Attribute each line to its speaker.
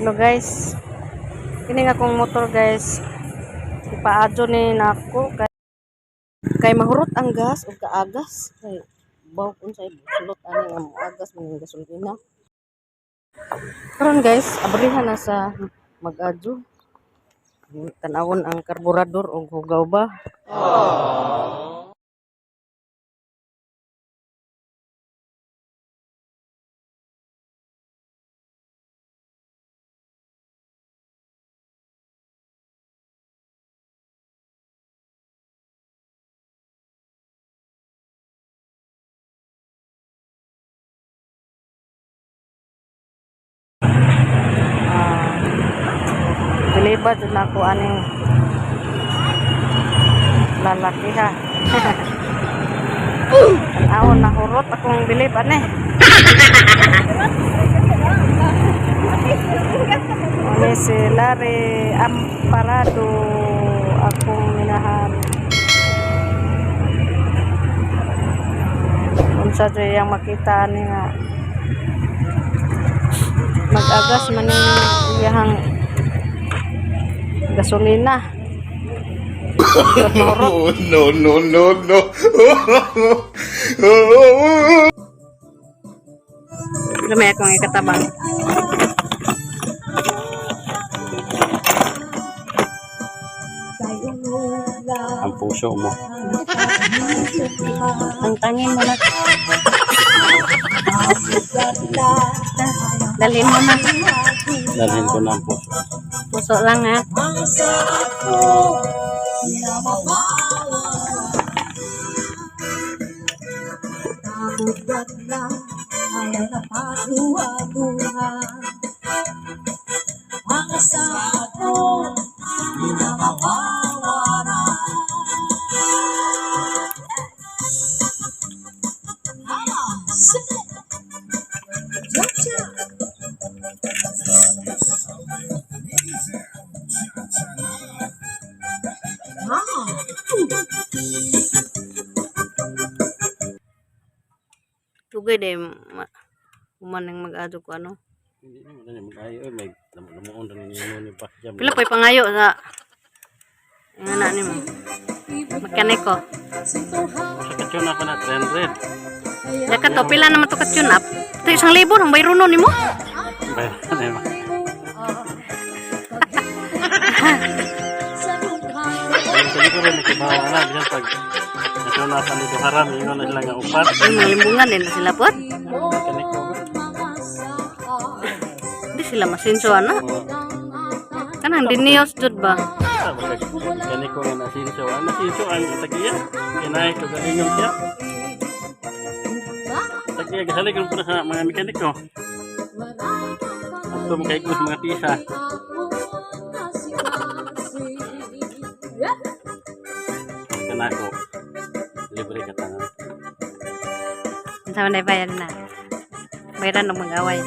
Speaker 1: Hello guys. Kini nga akong motor, guys. Ipaadyo ni nako kay mahurot ang gas ug kaagas. Kay bawk unsay sulot ani nga moagas man ang gasolina. Karon guys, abrihan na sa mag-adyo. Tan-awon ang karburador ug hugaw ba. Ah, Diliba jud nako aning lalaki ha. Tan-awon, nahurot akong bilib ani. Ani si Larry Amparado, akong minahal. Unsa jud iyang makita ani nga mag-agas man ning iyahang gasolina. Mahurot.
Speaker 2: Oh, no, no, no, no.
Speaker 1: Lumay akong ikatabang.
Speaker 3: Ang puso mo.
Speaker 1: Tangtangin mo na. Dalhin mo na.
Speaker 3: Dalhin ko na ang puso.
Speaker 1: Puso lang ha. Tugay day human nang mag-adyo ko ano.
Speaker 3: Hindi naman na mag-ayo. May lamuon rin ninyo ni Bakjam.
Speaker 1: Pila pa'y pangayo sa nga na nimo. Mekaniko.
Speaker 3: Sa katsyon ako na 300.
Speaker 1: Ya ka to pila naman to ka tune up. Ito 1,000 ang bayrono nimo.
Speaker 3: Bayaran eh. Ang ko rin nakibawa na. Bisan pag katsyon na pa nito haram. Ingon na sila nga upat.
Speaker 1: Ay, mga limbungan din na sila po.
Speaker 3: Mekaniko ba?
Speaker 1: Di sila masinso ana. Kanang dinios jud ba?
Speaker 3: Mekaniko nga nasinso. Ang nasinso ang tagiya. Kinay ko galingon siya. Tagiya gasalig rin po na sa mga mekaniko. At ito makaigos mga tisa. Kanako. Libre ka tangan.
Speaker 1: Unsa man ay bayad na? Bayaran og mag-away.